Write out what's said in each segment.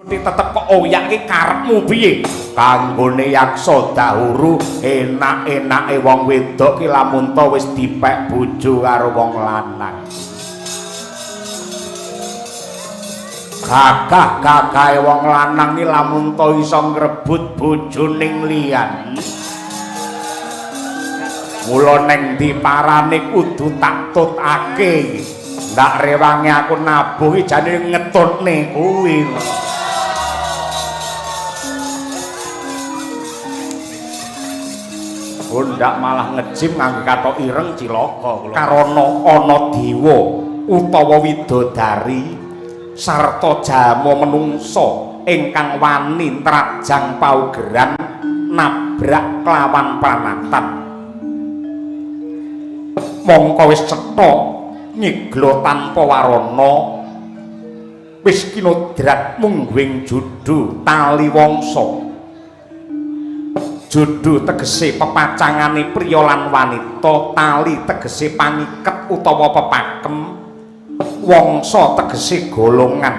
Tetep kok oyak iki karepmu piye? Kanggone yaksa dahuru enak-enake wong wedok ki lamun ta wis dipek bojo karo wong lanang. Gagah-gagahe wong lanang ki lamun ta iso ngrebut bojo ning liyan. Mula neng ndi parane kudu tak tutake. Ndak rewangi aku nabuh iki jane ngetutne kuwi. Ndak malah ngejim nganggo kathok ireng cilaka kula. Karana ana dewa utawa widodari sarta jama menungsa ingkang wani ntrajang paugeran nabrak kelawan pranatan. Mongko wis cetha nyigla tanpa warana wis kinodrat mungguing judu tali wangsa. Judu tegese pepacangane priya lan wanita, tali tegese pangiket utawa pepakem, wangsa tegese golongan.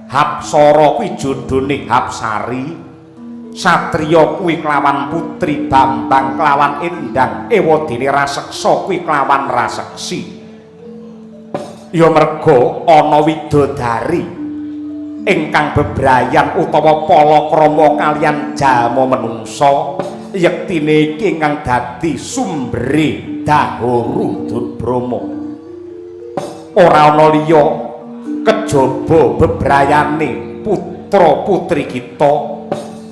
Hapsara kuwi jodhone Hapsari, satriya kuwi kelawan putri, Bambang kelawan Endang, ewadene raseksa kuwi kelawan raseksi. Ya merga ana widodari ingkang bebrayan utawa palakrama kaliyan jalma menungsa, yektine iki ingkang dadi sumbere dahuru Brahma. Ora ana liya kejaba bebrayane putra putri kita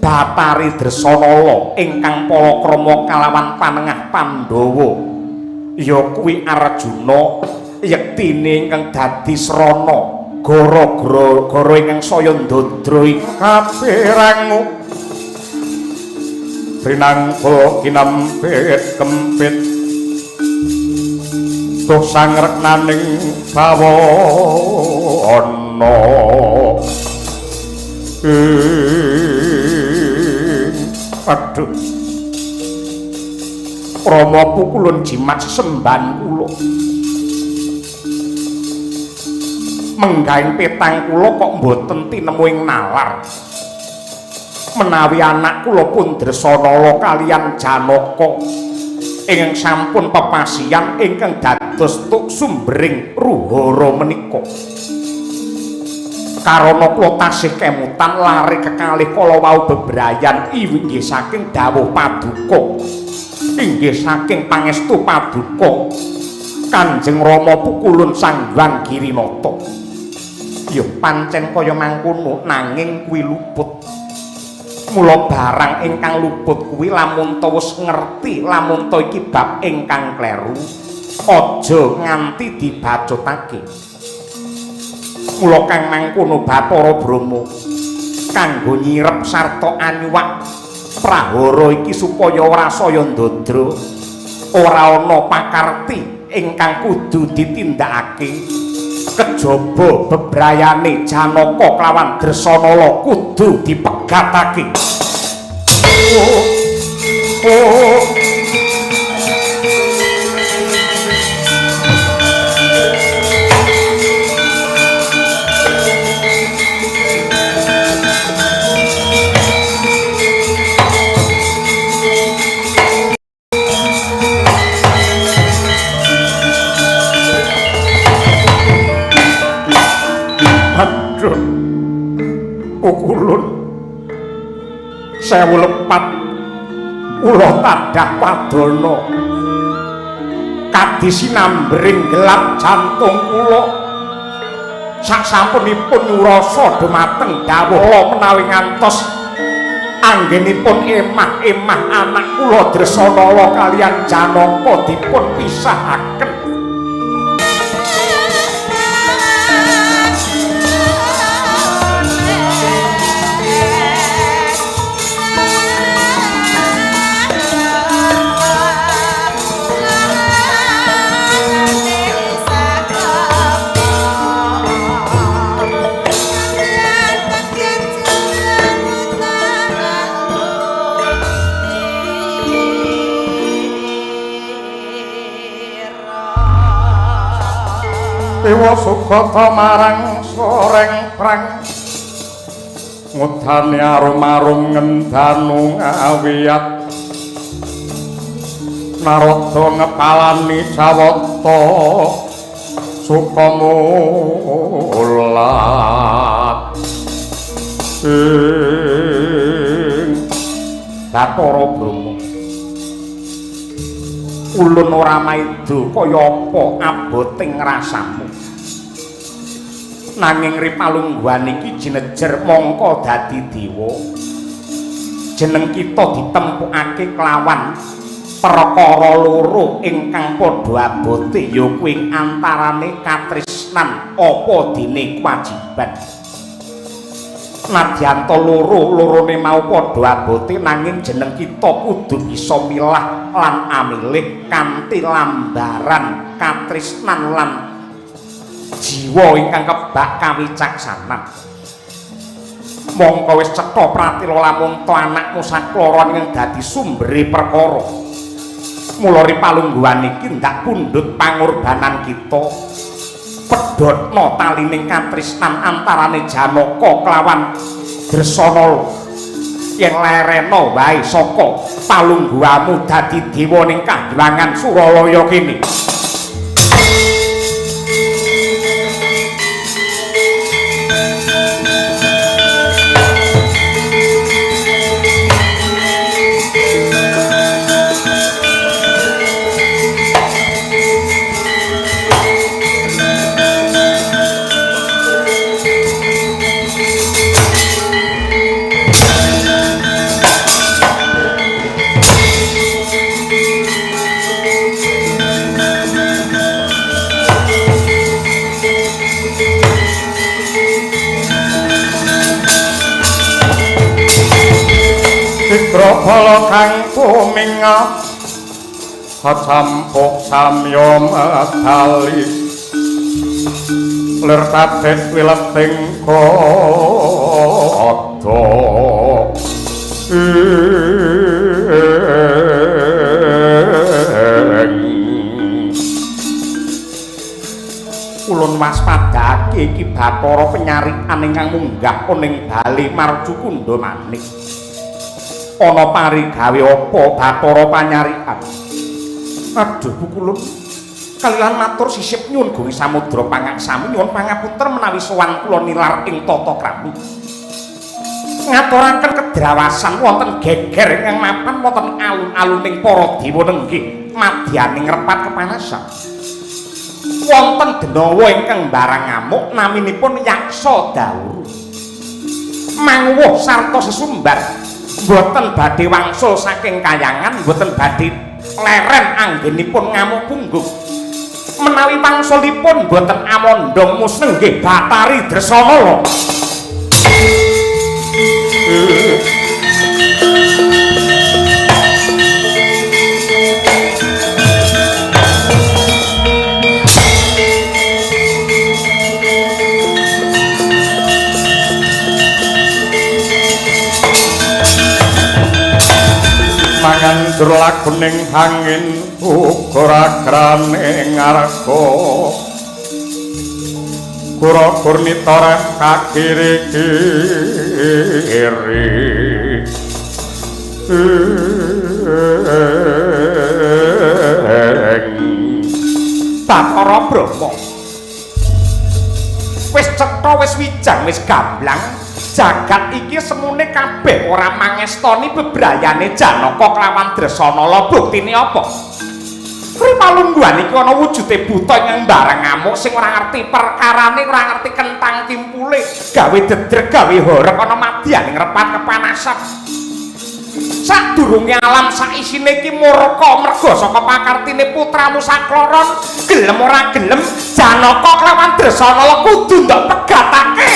Bathari Dresanala ingkang palakrama kalawan panengah Pandhawa, ya kuwi Arjuna, yektine ingkang dadi srana gara-gara ingkang saya ndadra kapirangu rinangka kinampit kempit duh sangreknaning bawana aduh Rama pukulun jimat sesembahan kula menggahing petang kula kok mboten tinemu ing nalar. Menawi anak kula pun Dresanala kaliyan Janaka ingkang sampun pepasian ingkang dados tuk sumbering ruhara menika. Karana kula tasih kemutan lare kekalih kala wau bebrayan inggih saking dawuh paduka, inggih saking pangestu paduka Kanjeng Rama pukulun Sang Hyang Girinata. Ya pancen kaya mangkono nanging kuwi luput. Mula barang ingkang luput kuwi lamun ta wis ngerti lamun ta iki bab ingkang kleru aja nganti dibacutake. Mula kang mangkono Bathara Brahma kanggo nyirep sarta anyuwak prahara iki supaya ora saya ndadra, ora ana pakarti ingkang kudu ditindakake kejaba bebrayane Janaka kelawan Dresanala kudu dipegatake. Oh. Aduh pukulun sewu lepat kula tadah padana kadisinambring gelap jantung kula sasampunipun nyurasa dumateng dawuh menawi ngantos anggenipun emah-emah anak kula Dresanala kaliyan Janaka dipun pisahaken. Dewa sugata marang soreng prang Ngudane arum-arum ngendanu ngawiyat Narada ngepalani Jawata sukamulat ing Bathara Brahma. Ulun ora maida kaya apa aboting rasamu. Nanging ripalungguhan iki jinejer mongko dadi dewa. Jeneng kita ditempokake kelawan perkara loro ingkang padha abote, ya kuwi antarane katresnan apa dene kewajiban. Nadyan ta loro-lorone mau padha abote, nanging jeneng kita kudu bisa milah lan amilih kanthi lambaran katresnan lan jiwa ingkang kebak kawicaksanan. Mongko wis cetha pratila lamun ta anakmu sakloron ingkang dadi sumbere perkara. Mula ripalungguhan iki ndak pundhut pangorbanan kita. Pedhotna talining katresnan antarane Janaka kelawan Dresanala. Yen lerena wae saka palungguhamu dadi dewa ning kahyangan Suralaya kene. Sigrabala kang tuminga sacampuk samya medali lir tadet wileting gada Ulun waspadake iki Bathara penyarikan ingkang munggah ning bali Marcukunda manik. Ana parigawe apa Bathara panyarikan? Aduh pukulun kalian matur sisip nyuwun Gusti Samudra pangaksami nyuwun pangapunten menawi sowan kula nilar ing tata krami. Ngaturaken kedrawasan wonten geger ingkang mapan wonten alun-aluning para dewa nenggih madyaning repat kepanasan. Wonten denawa ingkang barang ngamuk naminipun Yaksa Dauru. Mangwuh sarta sesumbar mboten badhe wangsul saking kayangan, mboten badhe leren anggenipun ngamuk punggung. Menawi wangsulipun mboten amandha musnenggih Bathari Dresanala. Mangandur lakuning angin uga akrane ngarga kura kurnita rem kakiri kiri Bathara Brahma wis cetha wis wijang wis gamblang jagat iki semune kabeh ora mangestoni bebrayane Janaka kelawan Dresanala. Buktine apa? Ripalungguhan iki ana wujude buta ingkang barang ngamuk sing ora ngerti perkarane, ora ngerti kentang kimpule, gawe dedreg gawe horeg ana madyaning repat kepanasan. Sadurunge alam saisine iki murka merga saka pakartine putramu sakloron, gelem ora gelem Janaka kelawan Dresanala kudu ndok pegatake.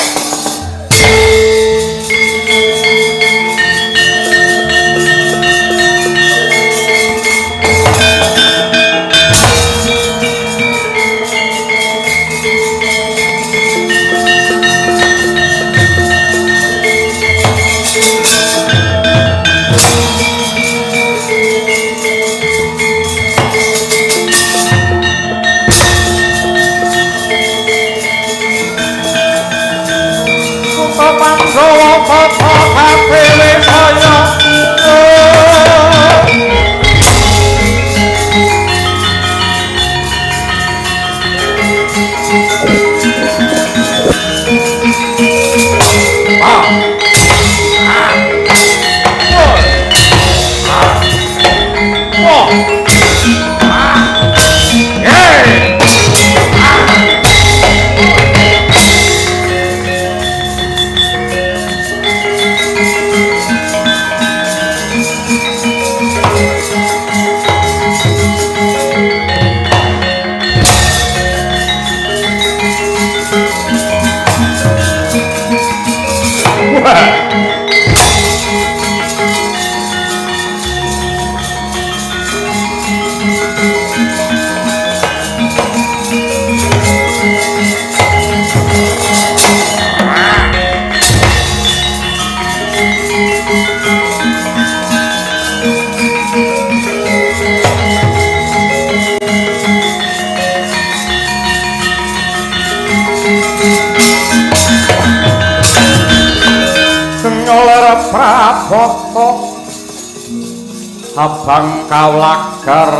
Nyoler prabata abang kawlagar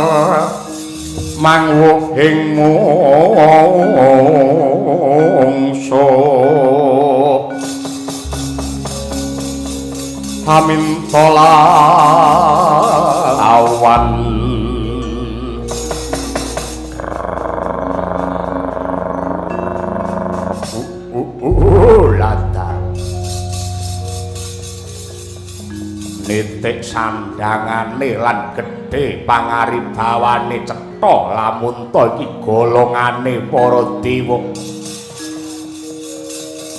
mangwuhing mungsuh paminta lawan nitik sandangane lan gedhe pangaribawane cetha lamun ta iki golongane para dewa.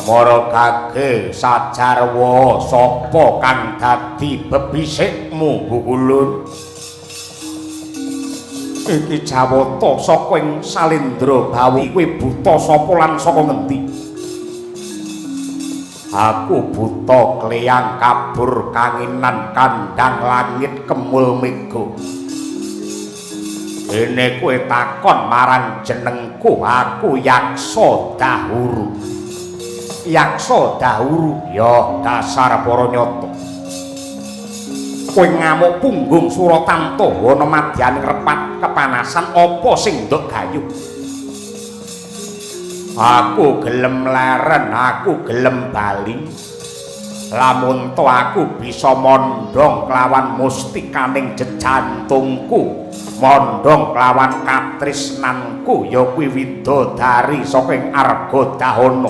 Mara gage sajarwa sapa kang dadi bebisikmu Bukulun? Iki jawata saka ing Salindra Bawi kowe buta sapa lan saka ngendi? Aku buta kleyang kabur kanginan kandhang langit kemul mega. Dene kowe takon marang jenengku, aku Yaksa Dahuru. Yaksa Dahuru ya dasar para nyata. Kowe ngamuk punggung Suratanto ana madyaning repat kepanasan apa sing ndok gayuh? Aku gelem leren, aku gelem bali. Lamun to aku bisa mondhong kelawan mustikaning jejantungku, mondhong kelawan katresnanku, ya kuwi widodari saking Arga Dahana.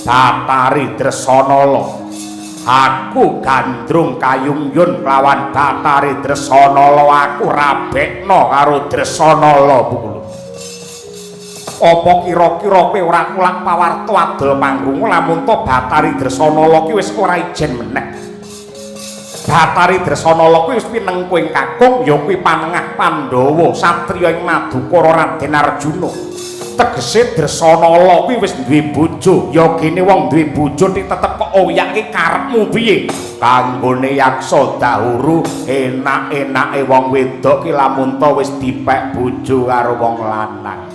Batari Dresanala. Aku gandrung kayungyun kelawan Batari Dresanala, aku rabekna karo Dresanala Bukulu. Apa kira-kira kowe ora kulak pawarta adol panggrungu lamun to Batari Dresanala ki wis ora ijen meneh. Batari Dresanala kuwi wis pinengku ing kakung ya kuwi panengah Pandhawa satriya ing Madukara Raden Arjuna. Tegese Dresanala kuwi wis duwe bojo, ya gene wong duwe bojo nek tetep kok oyak ki karepmu piye? Kanggone Yaksa Dahuru enak-enake wong wedok ki lamun to wis dipek bojo karo wong lanang.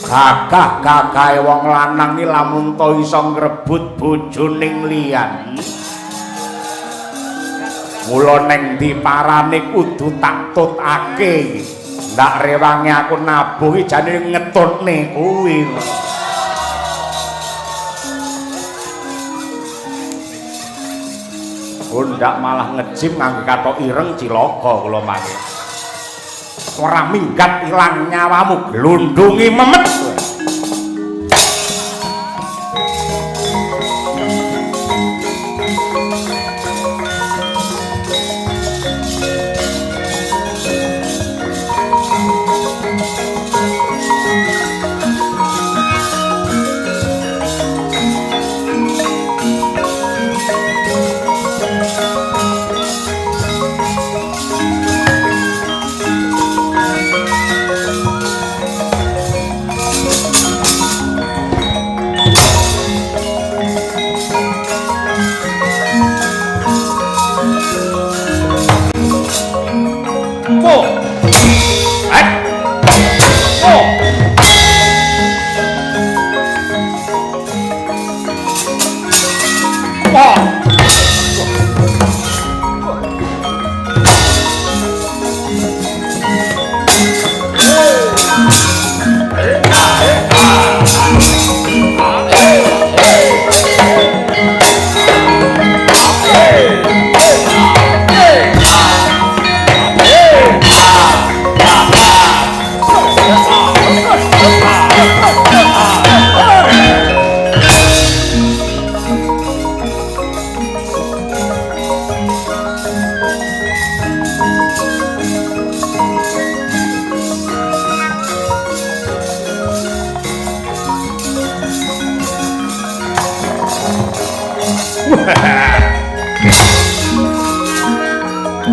Gagah-gagahe wong lanang iki lamun ta iso ngrebut bojoning liyan. Mula neng ndi parane kudu tak tutake. Ndak rewangi aku nabuh iki jane ngetutne kuwi. Ndak malah ngejim nganggo kathok ireng cilaka kula mangke. Ora minggat ilang nyawamu glundungi memet.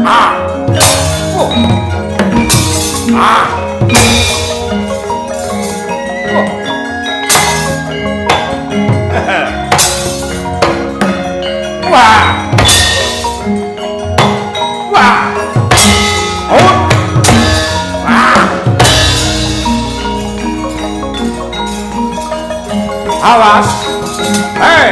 Ah. Oh. Ah. Oh. Wah. Wah. Oh. Wah. Awas. Hei.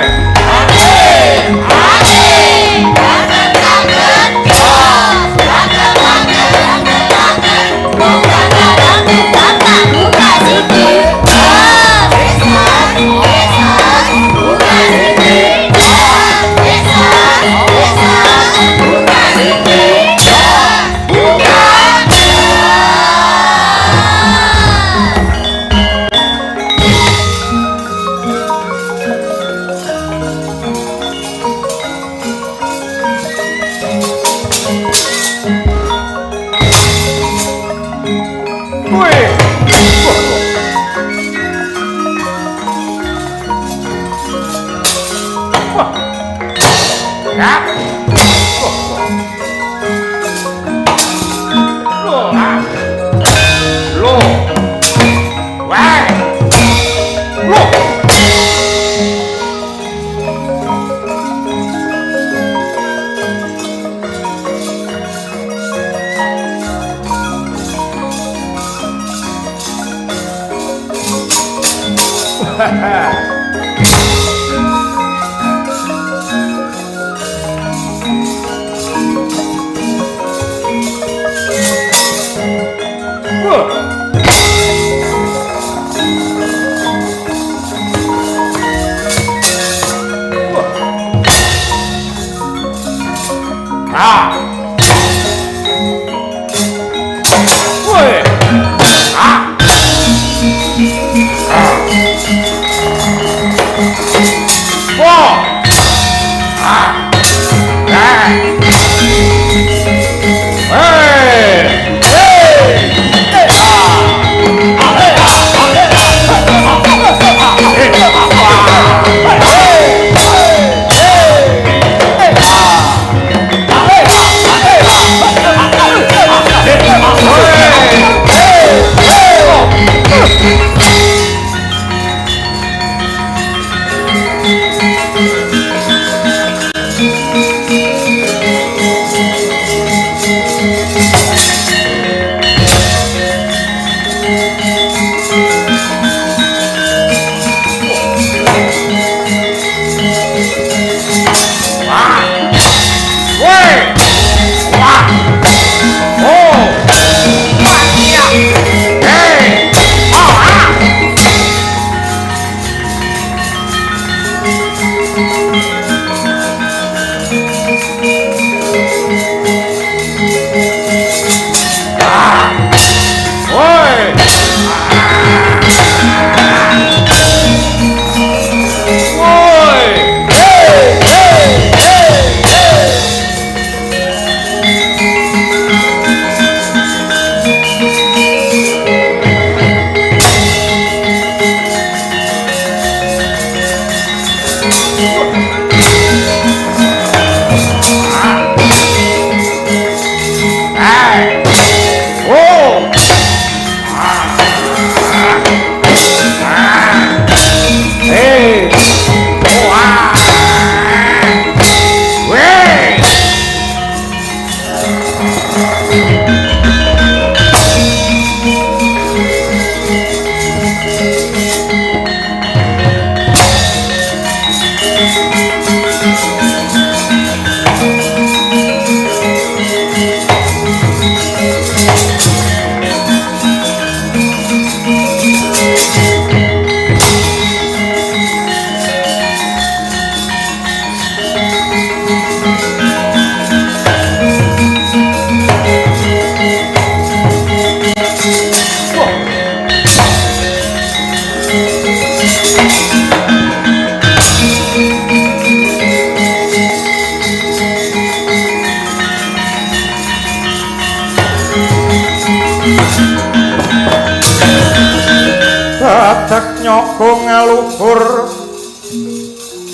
Dadak nyogo ngaluhur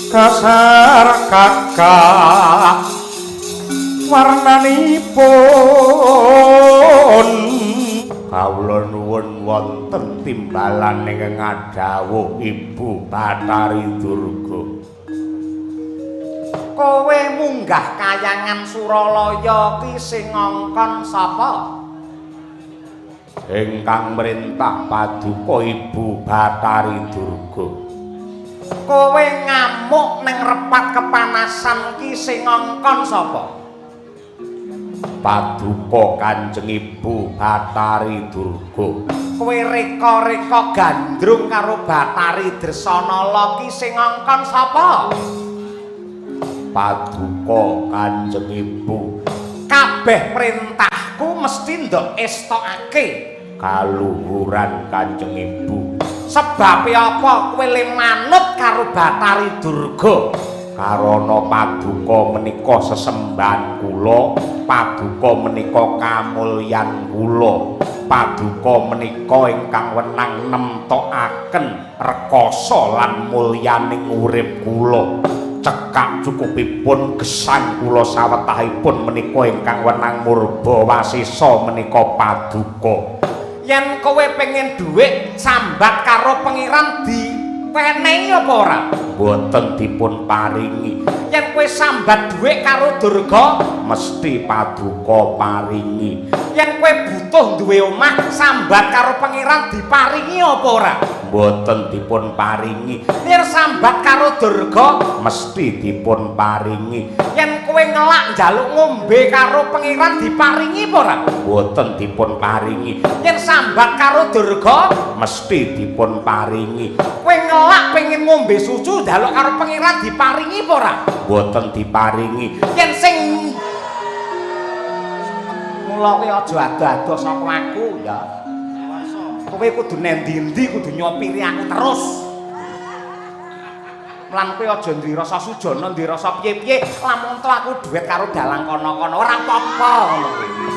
kasar kakak Warnanipun kawula nuwun wonten timbalan ingkang ngadhawuh Ibu Bathari Durga. Kowe munggah kayangan Suralaya ki sing ngongkon sapa? Ingkang mrintah paduka Ibu Bathari Durga. Kowe ngamuk ning repat kepanasan ki sing ngongkon sapa? Paduka Kanjeng Ibu Bathari Durga. Kowe reka-reka gandrung karo Bathari Dresanala ki sing ngongkon sapa? Paduka Kanjeng Ibu. Kabeh perintahku mesti ndok estokake kaluhuran Kanjeng Ibu. Sebabe apa kowe le manut karo Bathari Durga? Karana paduka menika sesembahan kula, paduka menika kamulyan kula, paduka menika ingkang wenang nemtokaken rekasa lan mulyaning urip kula. Cekak cukupipun gesang kula sawetahipun menika ingkang wenang murba wasesa menika paduka. Yen kowe pengen dhuwit sambat karo pangeran diwenehi apa ora? Mboten dipun paringi. Yen kowe sambat dhuwit karo Durga mesti paduka paringi. Yen kowe butuh duwe omah sambat karo pangeran diparingi apa ora? Mboten dipun paringi. Yen sambat karo Durga mesti dipun paringi. Yen kowe ngelak njaluk ngombe karo pangeran diparingi apa ora? Mboten dipun paringi. Yen sambat karo Durga mesti dipun paringi. Kowe ngelak pengen ngombe susu njaluk karo pangeran diparingi apa ora? Mboten diparingi. Yen sing mula kowe aja ado-ado saka aku ya. Kowe kudu nendi-endi kudu nyopiri aku terus. Lan kowe aja duwe rasa sujana, duwe rasa piye-piye, lamun to aku duet karo dalang kono-kono ora apa-apa ngono kuwi.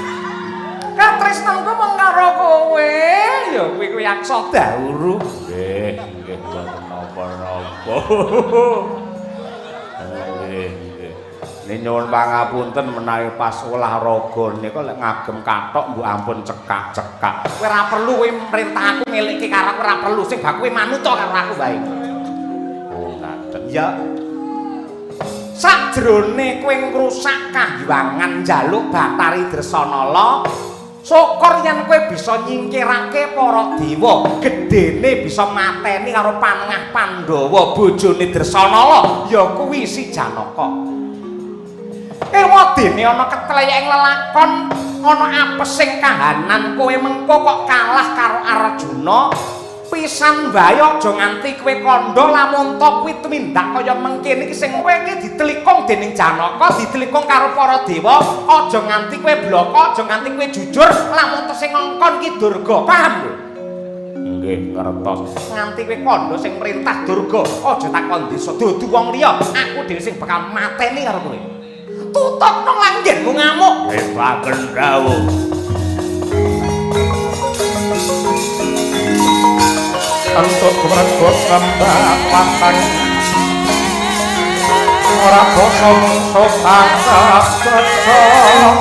Katresnanku mung karo kowe, ya kuwi kuwi Yaksa Dauru. Nggih, nggih mboten napa-napa. Nggih, nggih. Nyuwun pangapunten menawi pas olahraga nika lek ngagem kathok mbok ampun cekak-cekak. Kowe ora perlu kowe mrintah aku ngelekke karo aku ora perlu, sing bak kowe manut to karo aku wae. Oh, ngaten. Ya. Sakjroné kowe ngrusak kahyangan njaluk Bathari Dresanala, syukur yen kowe bisa nyingkirake para dewa, gedene bisa mateni karo panengah Pandhawa bojone Dresanala, ya kuwi si Janaka. Ewadene ana ketleyeng lelakon, ana apesing kahanan kowe mengko kok kalah karo Arjuna. Pisan wae aja nganti kowe kandha lamun to kuwi tumindak kaya mengkene iki sing kowe iki ditelikung dening Janaka, ditelikung karo para dewa, aja nganti kowe blaka, aja nganti kowe jujur lamun to sing ngongkon ki Durga. Paham kowe? Nggih, ngertos. Nganti kowe kandha sing merintah Durga, aja takon desa dudu wong liya, aku dhewe sing bakal mateni karo kowe. Tutupno langgenmu ngamuk. Hebaken dawuh. Entuk gumregut ngembak patang ora basa mungsuh tangkap cocok.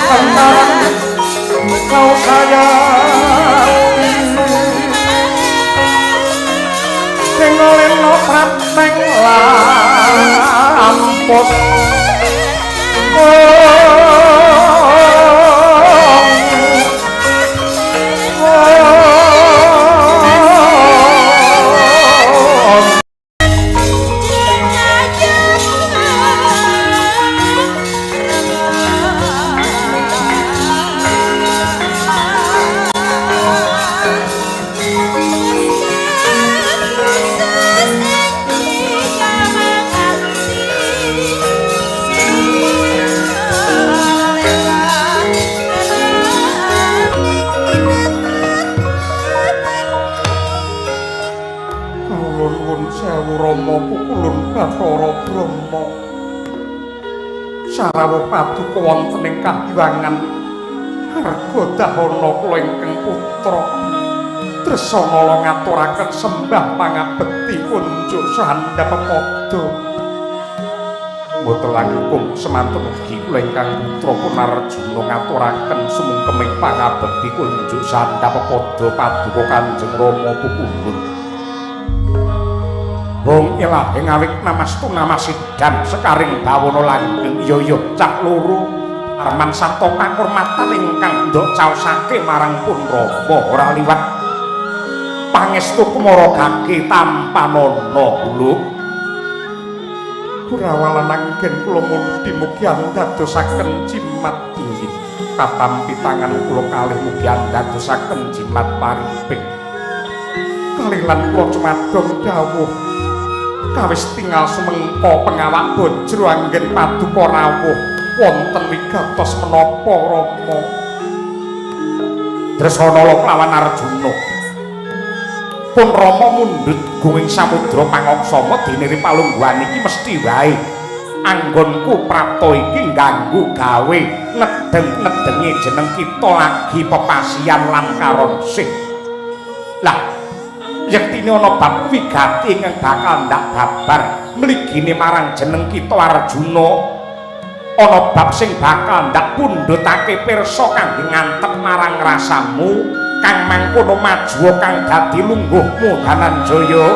Tentang kau sayang sing oleh prateng lampus. Bathara Brahma sarawuh paduka wonten ing kahyangan Arga Dahana kula ingkang putra Dresanala ngaturaken sembah pangabekti kunjuk sahandap pepada. Mboten langkung semanten ugi kula ingkang putra pun Arjuna ngaturaken sumungkeming pangabekti kunjuk sahandap pepada paduka Kanjeng Rama Pupundhut. Wong ilahe ngawik namastu namasidan sekaring bawana langgeng iya iya cah loro arman sarta pakurmatan ingkang ndok caosake marang pun Rama ora liwat pangestu kumara gage tampanana lho. Kurawa lan anggen kula mundi mugi andadosaken jimat inggih katampi tangan kula kalih mugi andadosaken jimat pariping kalih lan kula cumadong dawuh kawis tinggal sumengko pengawak bojro anggen paduka rawuh wonten wigatos menapa Rama. Dresanala kelawan Arjuna pun Rama mundhut gunging samudra pangaksama dene palungguhan iki mesti wae anggonku prapta iki ngganggu gawe nedeng-nedengi jeneng kita lagi pepasian lan karonsih. Lah yektine ana bab wigati ingkang bakal ndak babar mligine marang jeneng kita Arjuna, ana bab sing bakal ndak pundhutake pirsa kangge ngantep marang rasamu kang mangkono majuwa kang dadi lungguhmu Dananjaya.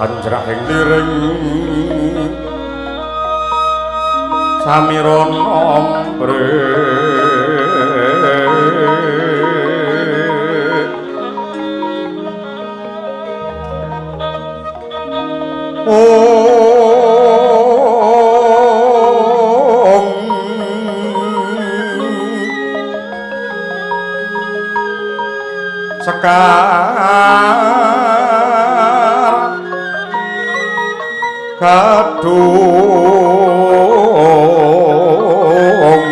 Anjrahing liring samiron ombre ong sekar kadung kong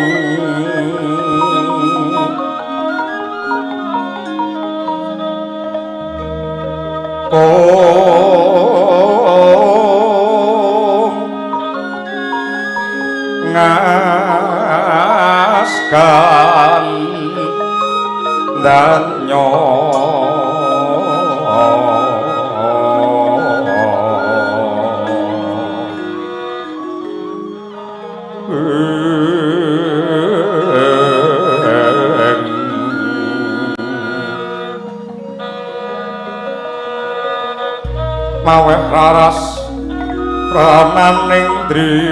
ngaskan danyo maweh raras prananing driya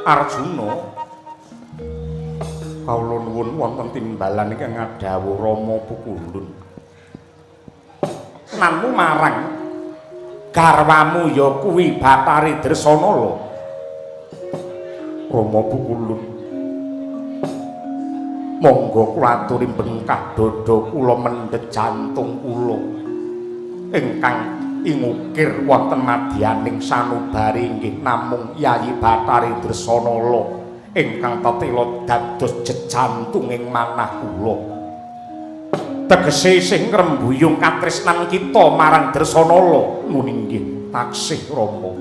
Arjuna kawula nuwun wonten timbalan ingkang ngadhawuh Rama Pukundun. Namung marang garwamu ya kuwi Bathari Dresanala. Rama Pukundun, monggo kula aturi bengkah dada kula mendhet jantung kula ingkang ingukir wonten madyaning sanubari inggih namung Yayi Bathari Dresanala Ingkang tetela dados jejantunging manah kula. Tegese isih ngrembuyung katresnan kita marang Dresanala. Nuni nggih taksih Rama.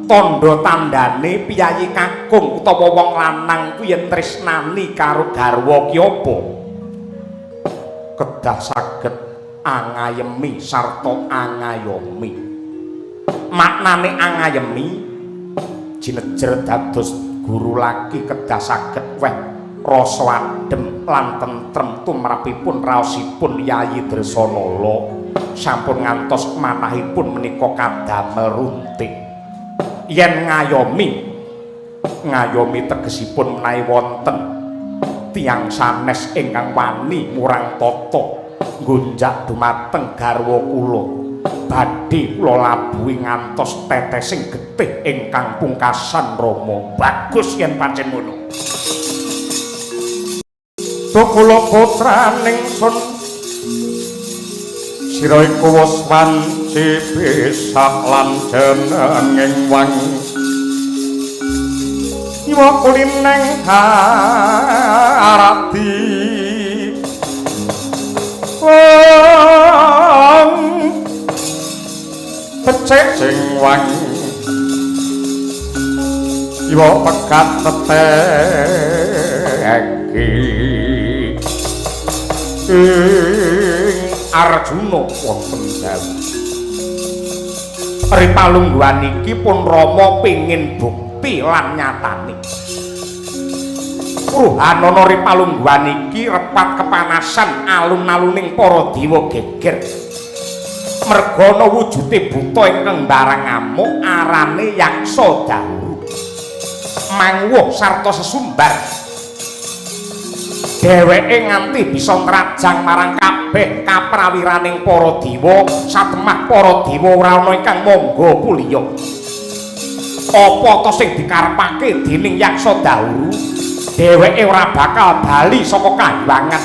Tandha tandane piyayi kakung utawa wong lanang kuwi yen tresnani karo garwa ki apa? Kedah saged angayemi sarta angayomi. Maknane angayemi jinejer dados guru laki kedah saged weh rasa adem lan tentrem tumrapipun raosipun Yayi Dresanala sampun ngantos manahipun menika kadamel runtik. Yen ngayomi, ngayomi tegesipun menawi wonten tiyang sanes ingkang wani murang tata nggonjak dumateng garwa kula, badhe kula labuhi ngantos tetesing getih ingkang pungkasan Rama. Bagus yen pancen ngono. Kula putraning sun sira iku wis wanci pisah lan jenenging wang iwa kulineng harati wong becik sing wang iwa pekat teteki ing Arjuna wonten dawuh. Ripalungguhan iki pun Rama pengin bukti lan nyatane. Ruhanana ripalungguhan iki repat kepanasan alun-aluning para dewa geger. Mergana wujude buta ingkang barang ngamuk arane Yaksa Dahuru. Mangwuh sarta sesumbar. Dheweke nganti bisa ngrajang marang kabeh kaprawiraning para dewa, satemah para dewa ora ana ingkang mangga kuliya. Apa ta sing dikarepake dening Yaksa Dahuru? Dheweke ora bakal bali saka kahyangan.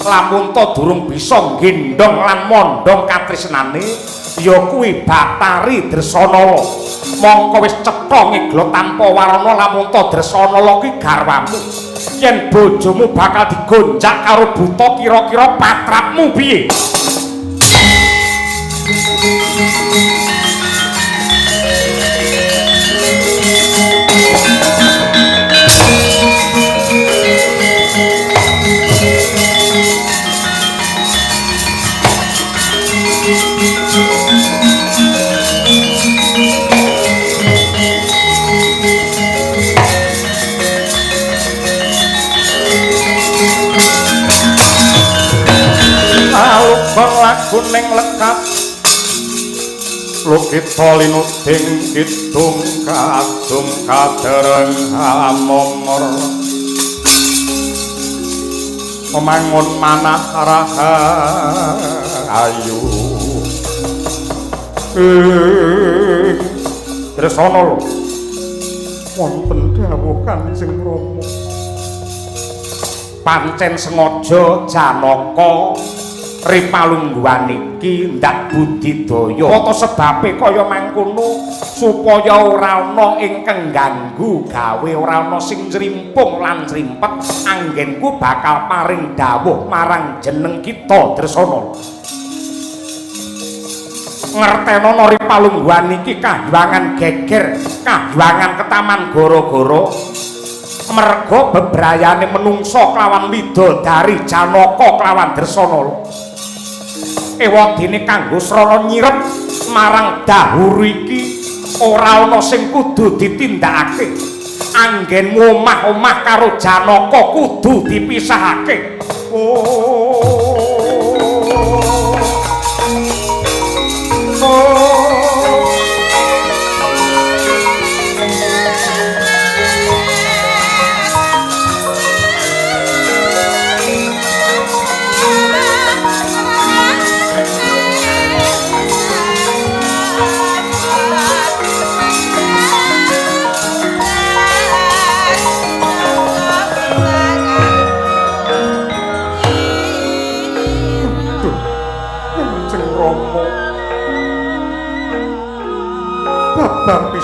Lamun ta durung bisa nggendhong lan mondhong katresnane, ya kuwi Bathari Dresanala. Mongko wis cetha ngeglo tanpa warana lamun ta Dresanala kuwi garwamu. Yen bojomu bakal digonjak karo buta kira-kira patrapmu piye? Alukon lagu ning lekat lukita linuding kidung kadung kadereng amomor memangun manah rahayu ing Dresanala wonten dawuh Kanjeng Rama. Pancen sengaja Janaka ripalungguhan iki ndak budidaya. Apa sebabe kaya mangkono supaya ora ana ingkang ganggu gawe, ora ana sing nrimpung lan nrimpet anggenku bakal paring dawuh marang jeneng kita Dresanala. Ngertenono ripalungguhan iki kahyangan geger, kahyangan ketaman gara-gara merga bebrayane menungsa kelawan widodari Janaka kelawan Dresanala. Ewadene kanggo srana nyirep marang Dahuru iki ora ana sing kudu ditindakake. Anggenmu omah-omah karo Janaka kudu dipisahake. Oh.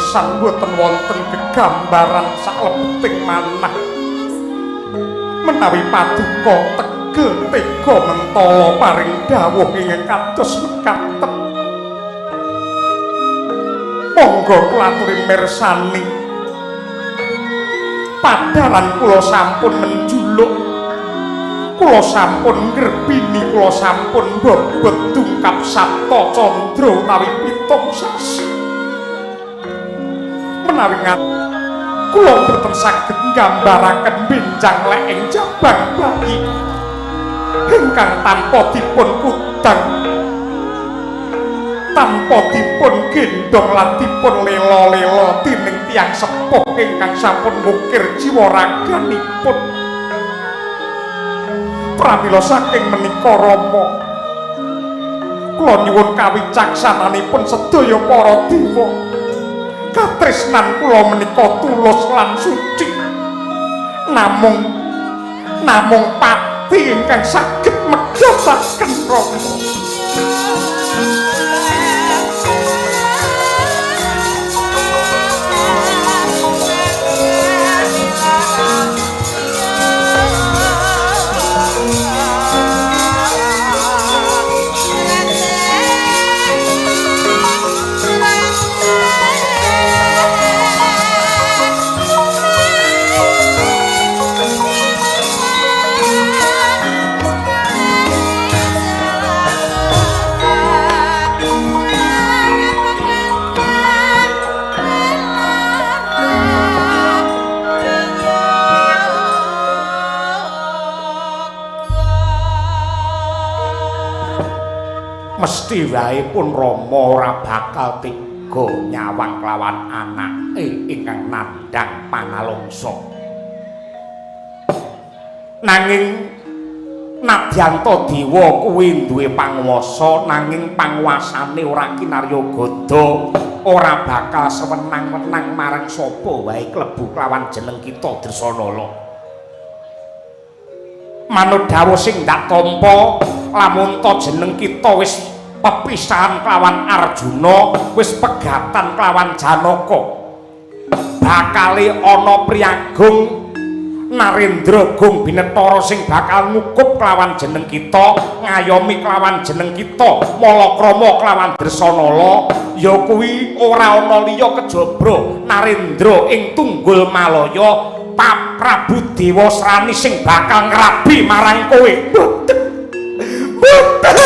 pisan boten wonten gegambaran saklebeting manah. Menawi paduka tegel tega mentala paring dawuh ingkang kados mekaten. Monggo kula aturi mirsani. Padaran kula sampun menjuluk, kula sampun ngrebini, kula sampun mbobot dungkap Sapta Candra utawi 7 sasi. Menawi kula boten saged nggambaraken benjang leking jabang bayi ingkang tanpa dipun kudang, tanpa dipun gendhong lan dipun lela-lela dening tiyang sepuh ingkang sampun ngukir jiwa raganipun. Pramila saking menika Rama, kula nyuwun kawicaksananipun sedaya para dewa. Katresnan kula menika tulus lan suci, namung pati ingkang saged medhosaken Rama. Mesti wae pun Rama ora bakal tega nyawang kelawan anake ingkang nandhang panalungsa. Nanging nadyanta dewa kuwi duwe panguwasa, nanging panguwasane ora kinarya gada, ora bakal sewenang-wenang marang sapa wae klebu kelawan jeneng kita Dresanala. Manut dawuh sing ndak tampa, lamun ta jeneng kita wis pepisahan kelawan Arjuna, wis pegatan kelawan Janaka, bakale ana priyagung Narendra Gung Binetara sing bakal ngukup kelawan jeneng kita, ngayomi kelawan jeneng kita, malakrama kelawan Dresanala, ya kuwi ora ana liya kejaba Narendra ing Tunggul Malaya, Prabu Dewasrani sing bakal ngrabi marang kowe. Mboten. Mboten.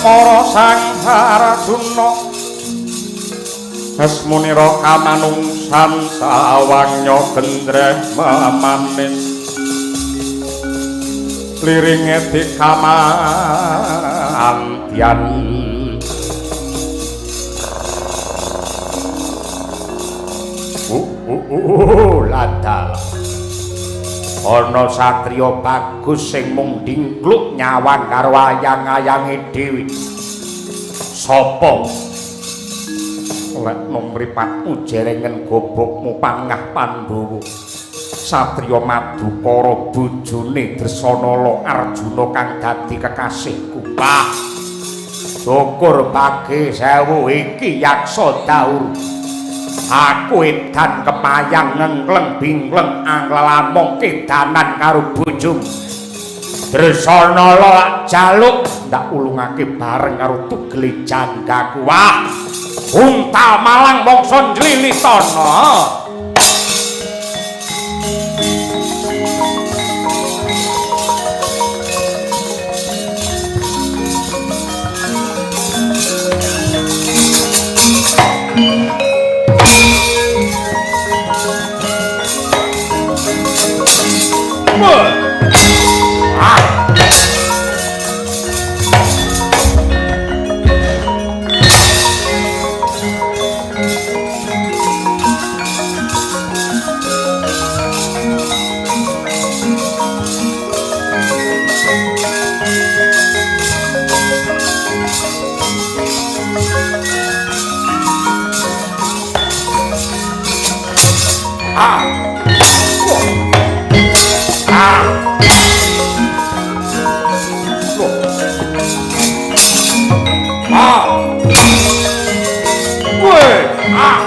Para Sang Arjuna Asmunira kamanungsan sawangnya gendreh memanis liringe dikamantian. Ladal ana satriya bagus sing mung dingkluk nyawang karo ayang-ayange dhewe. Sapa? Lek mripatmu jerengen gobokmu pangah Pandhawa. Satriya Madukara bojone Dresanala Arjuna kang dadi kekasihku. Wah. Syukur bagi sewu iki yaksa daur. Aku edan kepayang ngengkleng bingkleng anglelamong kedanan karo bojomu. Dresanala lak jaluk ndak ulungake bareng karo tugele janggaku. Wah, untal malang mangsa njlilitana. Ah. Weh, ah.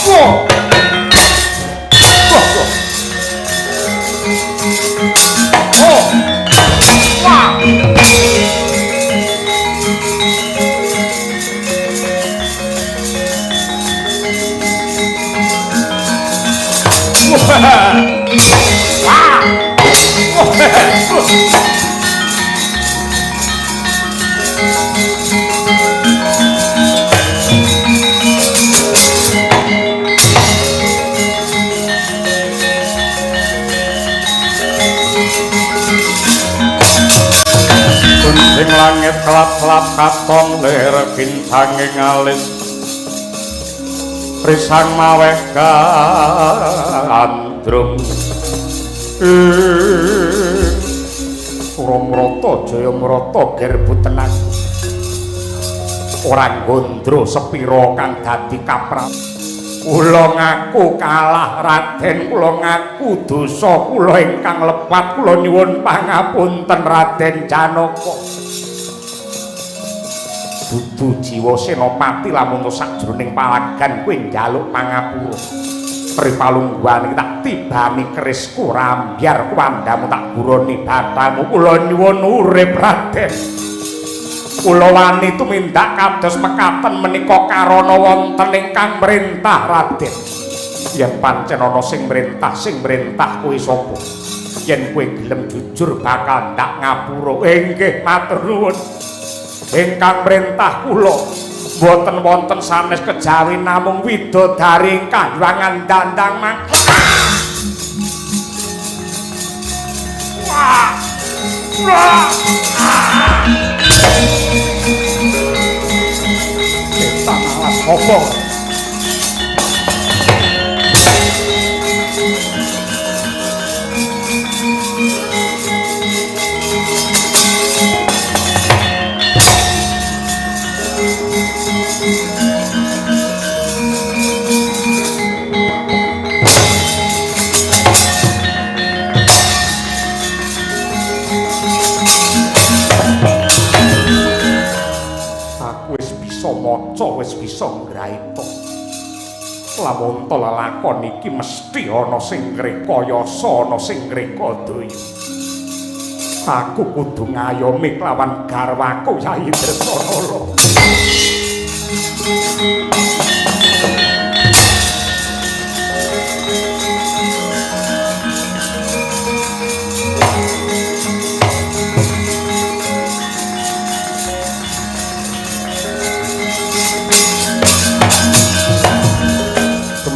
Wah. Wah. Oh. Wah. Wah. Wah. Sing langit kelap-kelap katon lir bintanging alis risang maweh gandrung. Suramrata Jayamrata gerbu tenan ora gondro sepira kang dadi kaprah. Kula ngaku kalah Raden, kula ngaku dosa kula ingkang lepat, kula nyuwun pangapunten Raden Janaka. Dudu jiwa senopati lamun sakjroning palagan kowe njaluk pangapura. Pripalungguhane tak tibani kerisku rambyar kuwandamu tak guroni bathamu. Kula nyuwun urip Raden. Kula wani tumindak kados mekaten menika karana wonten ingkang mrintah Raden. Yen pancen ana sing mrintah kuwi sapa? Yen kowe gelem jujur bakal ndak ngapura. Inggih matur nuwun. Ingkang mrintah kula mboten wonten sanes kejawi namung widodari ingkang yuwangan dandang mangke. Wah. Wah. Setan alas apa? Maca wis bisa ngraita. Lamun to lelakon iki mesti ana sing ngrekayasa, ana sing ngrekodaya. Aku kudu ngayomi kelawan garwaku Yai Dresanala.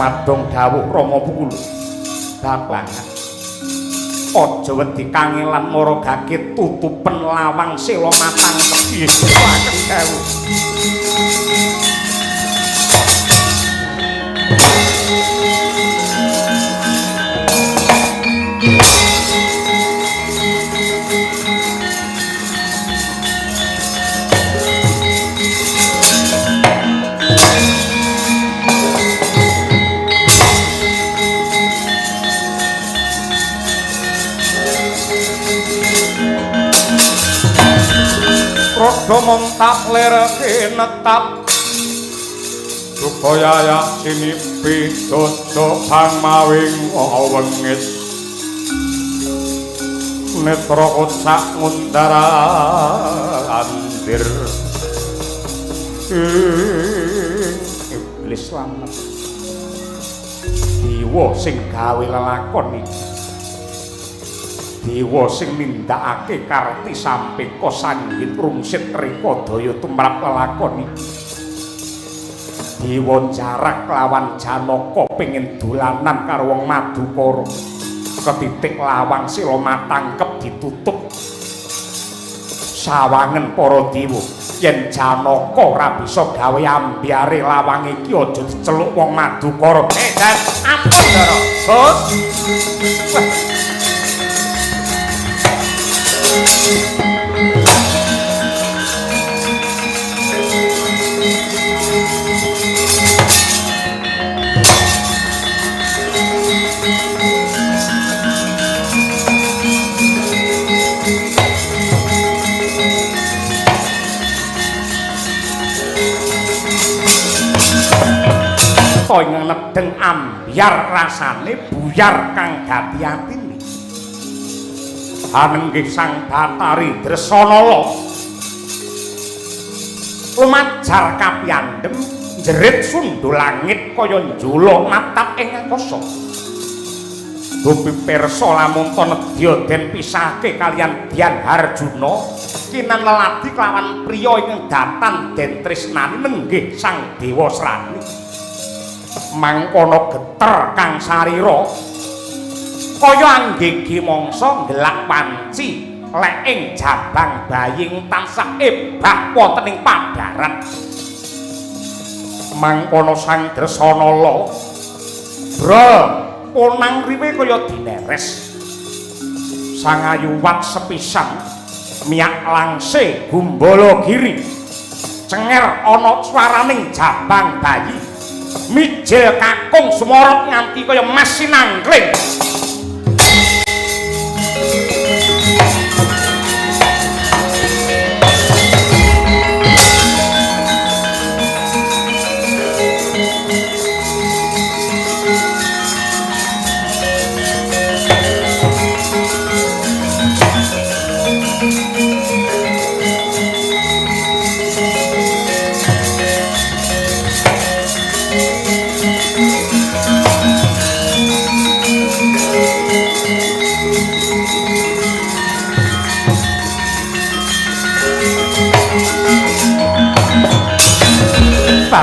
Madong dawuh Rama Pukul babangan aja wedi kangelan mara gage tutupen lawang sela matang tepi aken dawuh. Rada montap lir kinetap duka yayak sinipi dodo pangmawing wengit netra kocak ngundar andir iblis slamet dewa sing gawe lelakon iki, dewa sing nindakake karti sampeka sanggit rungsit rika daya tumrap lelakon iki. Dewa jarak lawan Janaka pengin dolanan karo wong Madukara. Ketitik lawang sila matangkep ditutup sawangen para dewa. Yen Janaka ora bisa gawe ambyare lawang iki aja diceluk wong Madukara. Dan ampun Ndara. Gus. Sarta ingkang nedheng ambyar rasane buyar kang gati atine. Anenggih Sang Bathari Dresanala lumajar kapiyandhem jerit sundul langit kaya njula natap ing angkasa. Dupi pirsa lamun ta nedya den pisahke kaliyan Dyan Harjuna kinan leladi kelawan priya ingkang datan den tresnani nenggih Sang Dewa Srani. Mangkono geter kang sarira kaya anggege mangsa nggelak panci leking jabang baying tansah ebah wonten ing padharan. Mangkono Sang Dresanala brol ponang riwe kaya dineres. Sang Ayuwat sepisan miyak langse gumbala giri cenger ana swaraning jabang bayi mijil kakung sumorot nganti kaya mas sinangkling.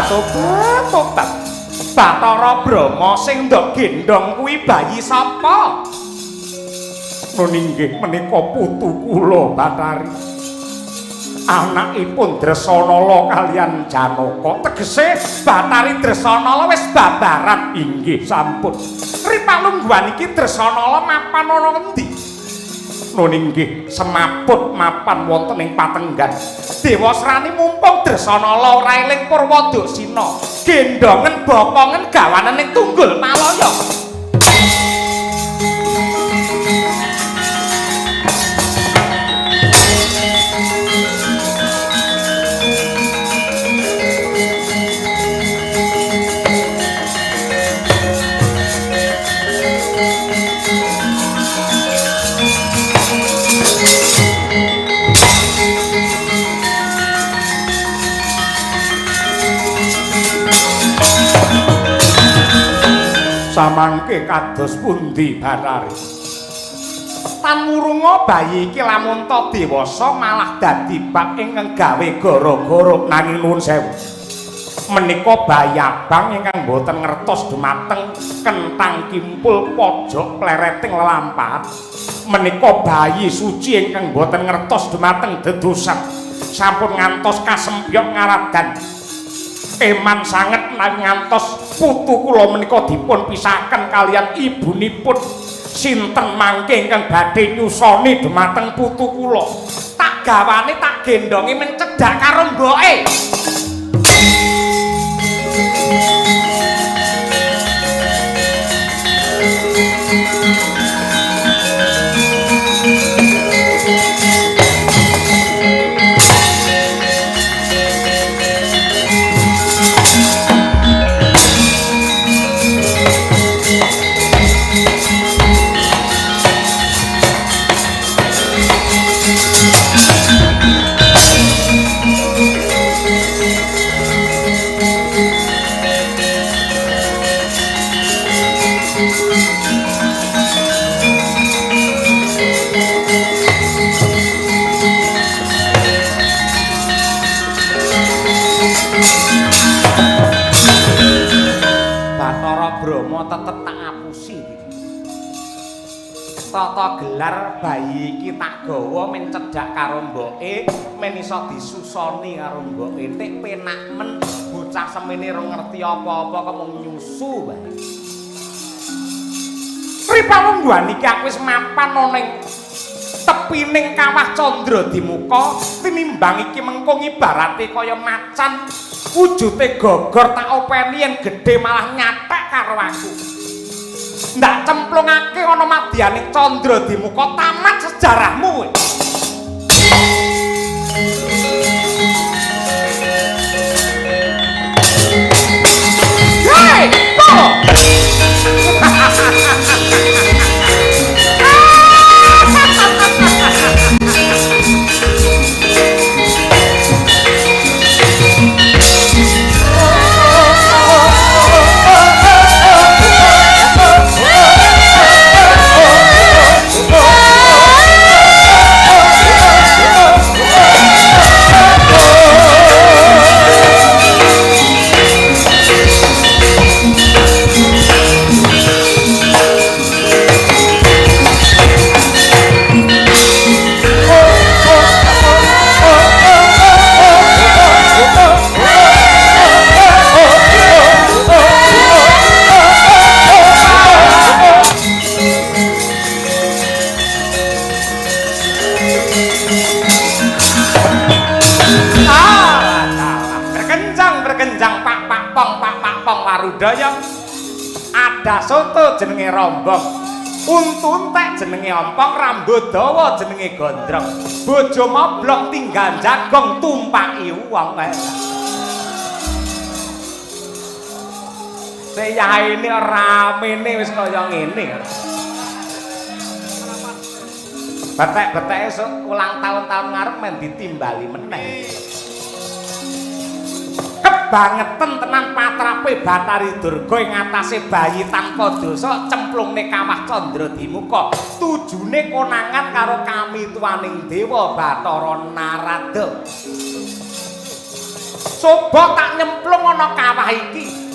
Tobat, tobat. Bathara Brahma sing ndok gendhong kuwi bayi sapa? Nun inggih menika putu kula Bathari. Anakipun Dresanala kaliyan Janaka. Tegese Bathari Dresanala wis babaran. Inggih sampun. Ripalungguhan iki Dresanala mapan ana ngendi? Nun inggih semaput mapan wonten ing patenggan. Dewasrani mumpung Dresanala ora eling Purwodaksina, gendhongen bokongen gawanen ning Tunggul Malaya. Samangke kados pundi Bathari? Tan wurunga bayi iki lamun ta dewasa malah dadi bab ingkang gawe gara-gara. Nanging nuwun sewu, menika bayi abang ingkang boten ngertos dumateng kentang kimpul pojok plereting lelampahan. Menika bayi suci ingkang boten ngertos dumateng dedosan, sampun ngantos kasempyok ngaradan. Eman sanget menawi ngantos putu kula menika dipun pisahaken kaliyan ibunipun. Sinten mangke ingkang badhe nyusoni dumateng putu kula? Tak gawane tak gendhongi mencedhak karo mboke. Bathara Brahma tetep tak apusi. Tata gelar bayi iki tak gawa men cedhak karo mboke, men iso disusoni karo mboke. Tik penak men bocah semene ora ngerti apa-apa kok mung nyusu bae. Ripalungguhan iki aku wis mapan ana ing tepining kawah Candra Dimuka, tinimbang iki mengko ngibarate kaya macan wujute gogor tak openi yen gedhe malah nyathek karo aku. Ndak cemplungake ana madyaning Candra Dimuka, tamat sejarahmu kowe. Hey! Warudaya. Ada soto jenenge rombong. Untu entek jenenge ompong, rambut dawa jenenge gondrong. Bojo moblong tinggal jagong tumpaki wong kae. Seyaene ramene wis kaya ngene. Betek-beteke esuk ulang tahun-tahun ngarep men ditimbali meneh. Kebangetan tenan patrape Bathari Durga ing atase bayi tanpa dosa cemplungne kawah Candra Dimuka. Tujune konangan karo kamituwaning dewa Bathara Narada. Coba tak nyemplung ana kawah iki.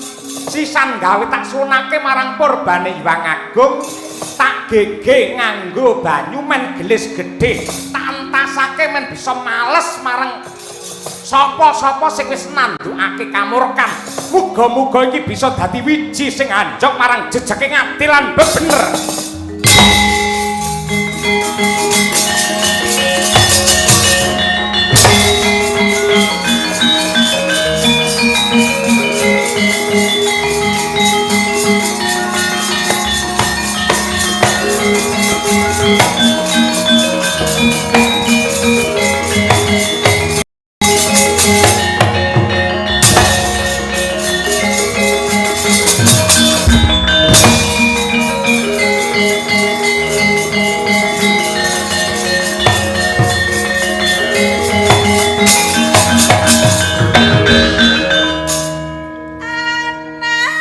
Sisan gawe tak sunake marang purbane Hyang Agung, tak gege nganggo banyu men gelis gedhe, tak entasake men bisa males marang sapa-sapa sing wis nandukake kamurkan. Muga-muga iki bisa dadi wiji sing anjog marang jejeke ngadil lan bebener.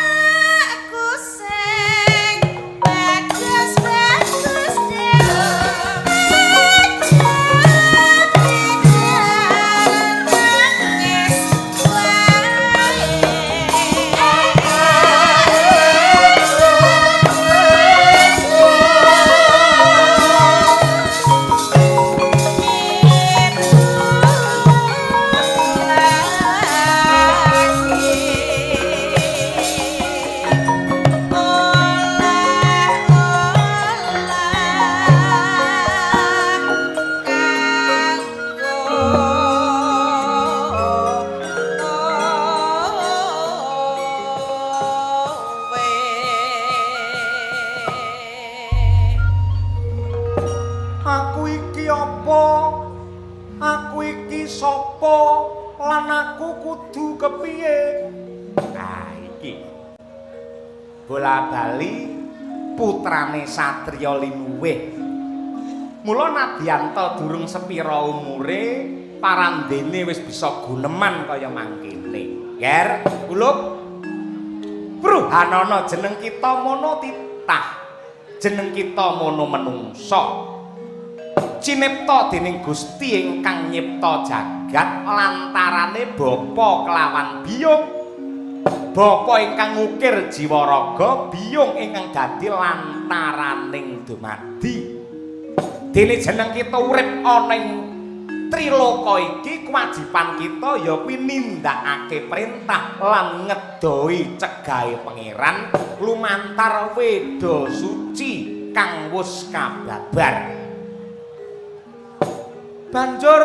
Anakku sing bagus-bagus dhewe nangis Aku iki apa? Aku iki sapa? Lan aku kudu kepiye? Nah iki. Bola-bali putrane Satriya Linuwih. Mula nadyanta durung sepira umure, parandene wis bisa guneman kaya mangkene. Ger, kulup. Bruhanana jeneng kita mono titah. Jeneng kita mono menungsa. Cinipta dening Gusti ingkang nyipta jagat lantarane bapa kelawan biyung. Bapa ingkang ngukir jiwa raga, biyung ingkang dadi lantaraning dumadi. Dene jeneng kita urip ana ing triloka iki, kewajiban kita ya kuwi nindakake perintah lan ngedohi cegahe pangeran lumantar weda suci kang wis kababar. Banjur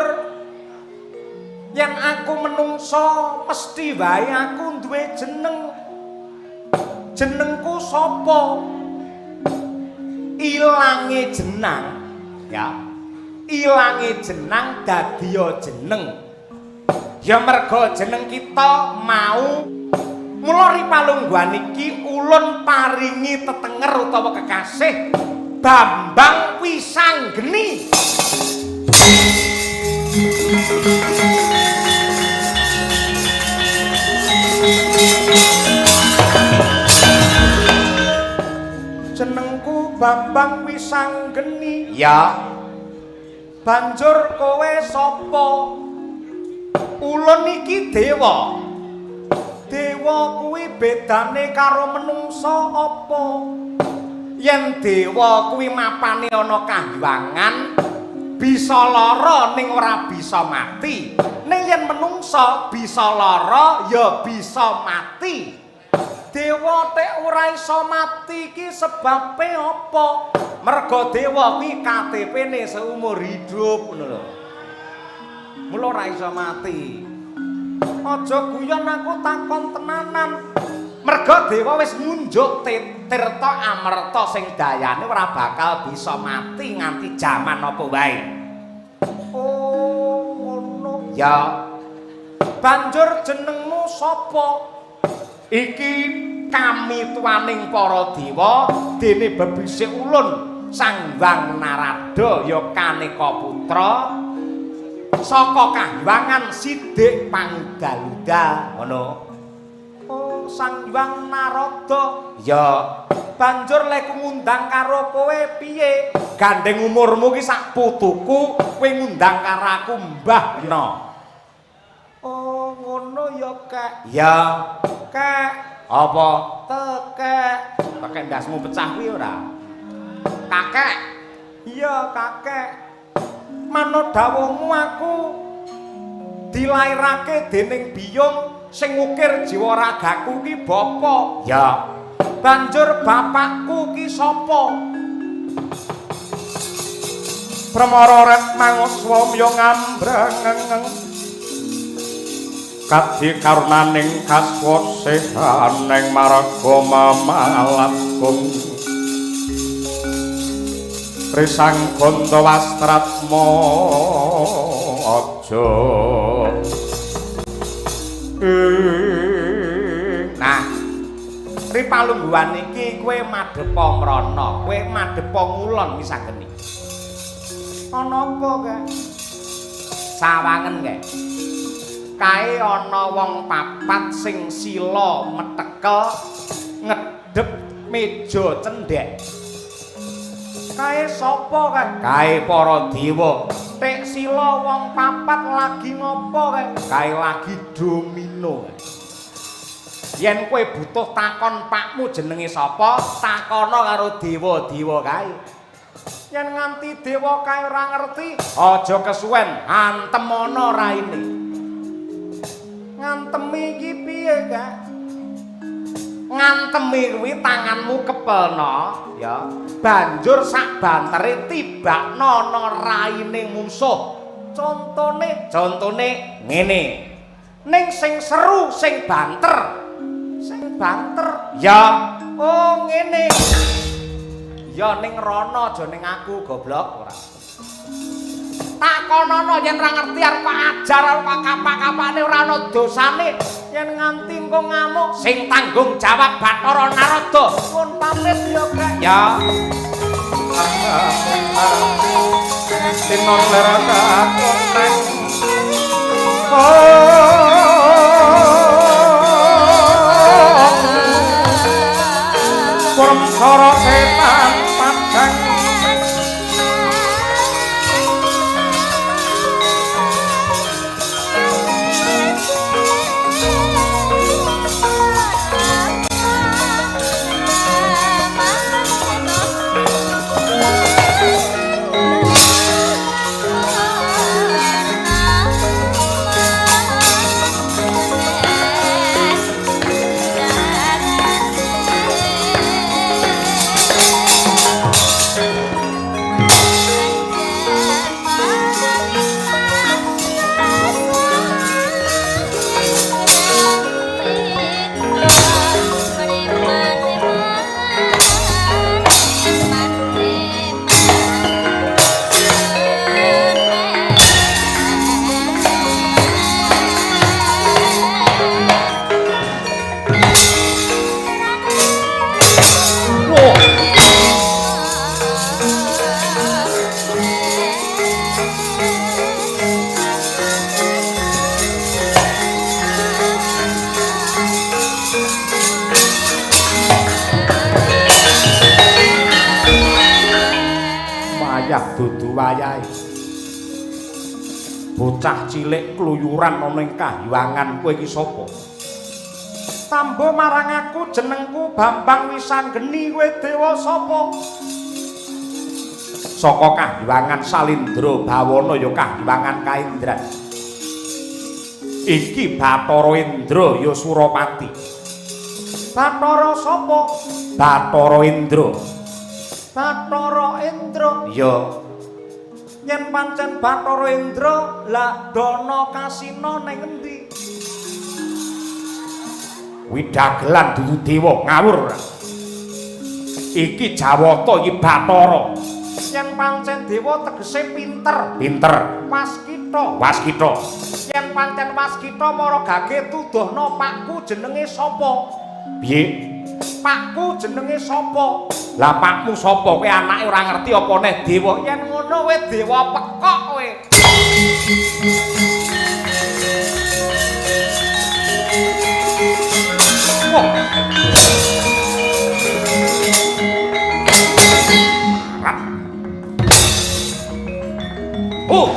yen aku menungsa mesti wae aku duwe jeneng. Jenengku sapa? Ilange jenang, ya. Ilange jenang dadiya jeneng. Ya merga jeneng kita mau. Mula ripalungguhan iki ulun paringi tetenger utawa kekasih Bambang Wisanggeni. Jenengku Bambang Wisanggeni. Ya. Banjur kowe sapa? Ulun iki dewa. Dewa kuwi bedane karo menungsa apa? Yen dewa kuwi mapane ana kahyangan, bisa lara ning ora bisa mati. Ning yen menungsa bisa lara ya bisa mati. Dewa tek ora iso mati iki sebabe apa? Merga dewa kuwi KTP-ne seumur hidup ngono lho. Mula ora iso mati. Aja guyon aku takon tenanan. Merga dewa wis ngunjuk tirta amerta sing dayane ora bakal bisa mati nganti jaman apa wae. Oh, ngono. Ya. Banjur jenengmu sapa? Iki kami tuaning para dewa dene bebisik ulun Sang Hyang Narada ya kaneka putra saka kahyangan Sidik Pangudal-udal ngono. Oh, Sang Hyang Narada. Ya, banjur lek ngundang karo kowe piye? Gandeng umurmu ki sak putuku, kowe ngundang karo aku Mbah no. Oh, ngono ya, Kek. Ya, Kek. Apa? Tekek. Tekek ndasmu pecah kuwi ora? Kakek. Iya, kakek. Manut dawuhmu aku dilairake dening biyung sing ngukir jiwa ragaku ki bapa. Ya. Banjur bapakku ki sapa? Permara rek manguswa mya ngambreng kadi karunaning kaswasehaning marga mamalagung risang ganda wastratma aja. Nah, ri palungguhan iki kowe madhepa mrana, kowe madhepa ngulon misanggeni. Ana apa, Kek? Sawangen, Kek. Kae ana wong papat sing sila metekel ngedhep meja cendhek. Kae sapa, Kek? Kae para dewa. Tek sila wong papat lagi ngopo, Kek? Kae lagi domino. Yen kowe butuh takon pakmu jenenge sapa, takono karo dewa-dewa kae. Yen nganti dewa kae ora ngerti, aja kesuwen, antemono raine. Ngantemi iki piye, Kak? Ngantemi kuwi tanganmu kepelno, ya. Banjur sak bantere tibakno ana raine mungsuh. Contone, contone ngene. Ning sing seru sing banter. Sing banter. Ya. Oh, ngene. Ya ning rono aja ning aku goblok ora. Takonono yen ora ngerti arep ajar arep kapak-kapane ora ana dosane. Yen nganti engko ngamuk sing tanggung jawab Bathara Narada. Nuwun pamit ya, Kak. Ya. Tinon ler kakoneng Kurmsara setan padang Wayah dudu wayahe. Bocah cilik kluyuran ana ing kahyangan kowe iki sapa? Tambo marang aku jenengku Bambang Wisanggeni, kowe dewa sapa? Saka kahyangan Salindra Bawana ya kahyangan Kaindran. Iki Bathara Indra ya Surapati. Bathara sapa? Bathara Indra. Bathara Indra. Ya. Yen pancen Bathara Indra, lah dana kasina ning endi? Kuwi dagelan dudu dewa, ngawur ora. Iki Jawata, iki Bathara. Yen pancen dewa tegese pinter. Pinter. Waskita. Waskita. Yen pancen waskita mara gage tuduhna pakku jenenge sapa? Piye? Pakku jenenge sapa? Lah pakmu sapa? Kowe anake ora ngerti apa neh dewa? Yen ngono kowe dewa pekok kowe. Wah. Oh.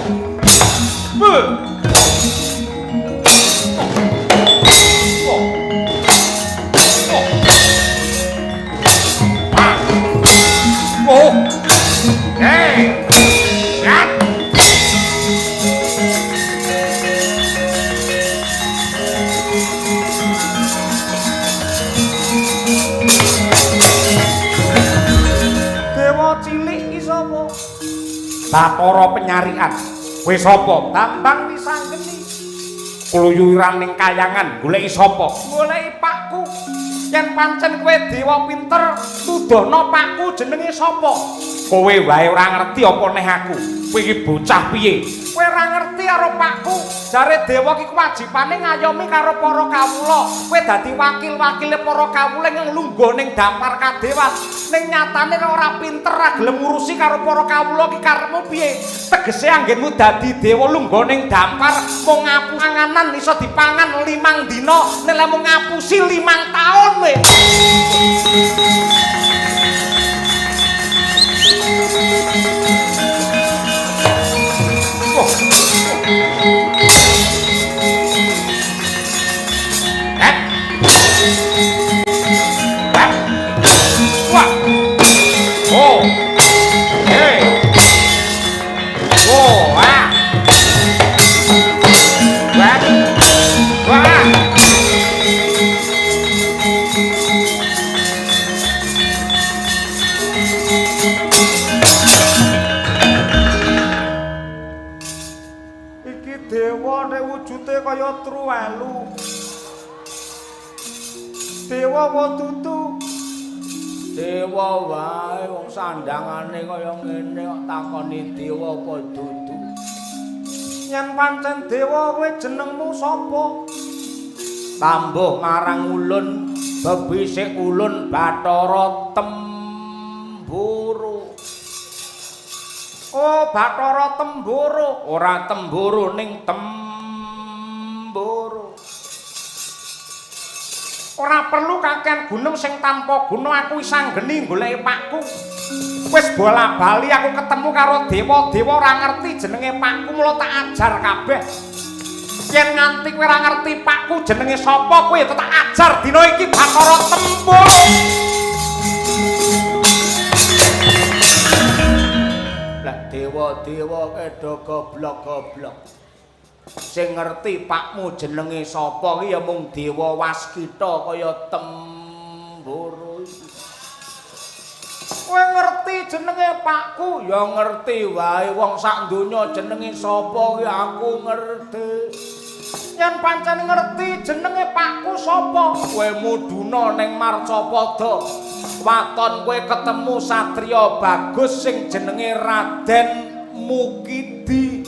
Bu. Oh. Oh. Ah. Oh. Hey. Ya. Dewa cilik iki sapa? Bathara penyarian. Kowe sapa? Bambang Wisanggeni. Kluyuran ning kayangan goleki sapa? Goleki pakku. Yen pancen kowe dewa pinter, tuduhna pakku jenenge sapa? Kowe wae ora ngerti apa neh aku. Kowe iki bocah piye? Kowe ora ngerti karo pakku. Jare dewa iki kewajibane ngayomi karo para kawula. Kowe dadi wakil-wakile para kawula ing lungguh ning dampar kadewan. Ning nyatane ora pinter ra gelem ngurusi karo para kawula iki karepmu piye? Tegese anggenmu dadi dewa lungguh ning dampar mung ngapu panganan iso dipangan 5 dina, nek lek mung ngapusi 5 taun kowe. Oh. Eh. Eh. Wah. Oh. Hey. Oh, ah. Wah. Wah. Iki dewa nek wujude kaya truwelu. Dewa apa dudu? Dewa wae wong sandangane kaya ngene kok takoni dewa apa dudu. Yen pancen dewa kowe jenengmu sapa? Tambuh marang ulun bebisik ulun Bathara Temburu. Oh, Bathara Temburu. Ora temburu ning temburu. Ora perlu kakean gunung sing tanpa guna, aku isanggeni goleki pakku. Wis bola-bali aku ketemu karo dewa-dewa ora ngerti jenenge pakku, mula tak ajar kabeh. Yen nganti kowe ora ngerti pakku jenenge sapa, kowe ya tak ajar dina iki Bathara Temburu. Lah dewa-dewa kedo goblok-goblok. Sing ngerti pakmu jenenge sapa ki ya mung dewa Waskita kaya Temburu iki. Kowe ngerti jenenge pakku? Ya ngerti wae wong sak donya jenenge sapa ki aku ngerti. Yen pancen ngerti jenenge pakku sapa? Kowe mudhuna ning Marcapada. Waton kowe ketemu satriya bagus sing jenenge Raden Mukidi.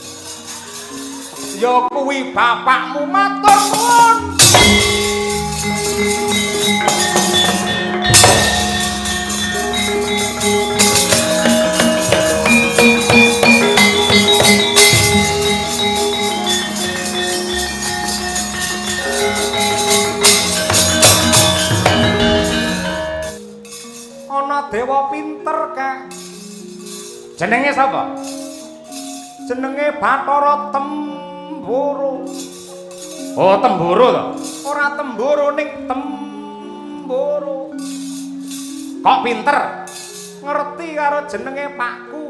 Ya kuwi bapakmu, matur nuwun. Ana dewa pinter kek. Jenenge sapa? Jenenge Bathara Temburu. Oh, Temburu to. Ora temburu ning temburu. Kok pinter? Ngerti karo jenenge pakku.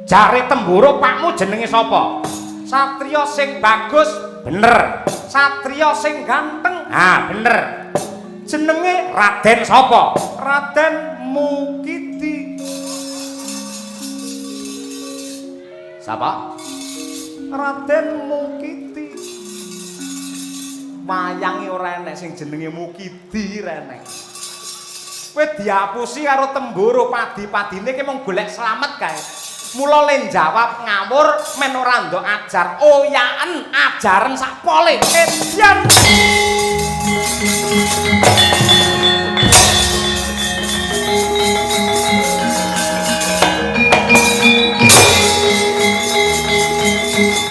Jare Temburu pakmu jenenge sapa? Satriya sing bagus, bener. Satriya sing ganteng. Ah, bener. Jenenge Raden sapa? Raden Mukidi. Sapa? Raden Mukidi. Wayange ora enek sing jenenge Mukidi ora enek. Kowe diapusi karo temboro padi-padine ki mung golek slamet kae. Mula le jawab ngawur men ora ndok ajar. Oyaen ajaren sak pole. Edian.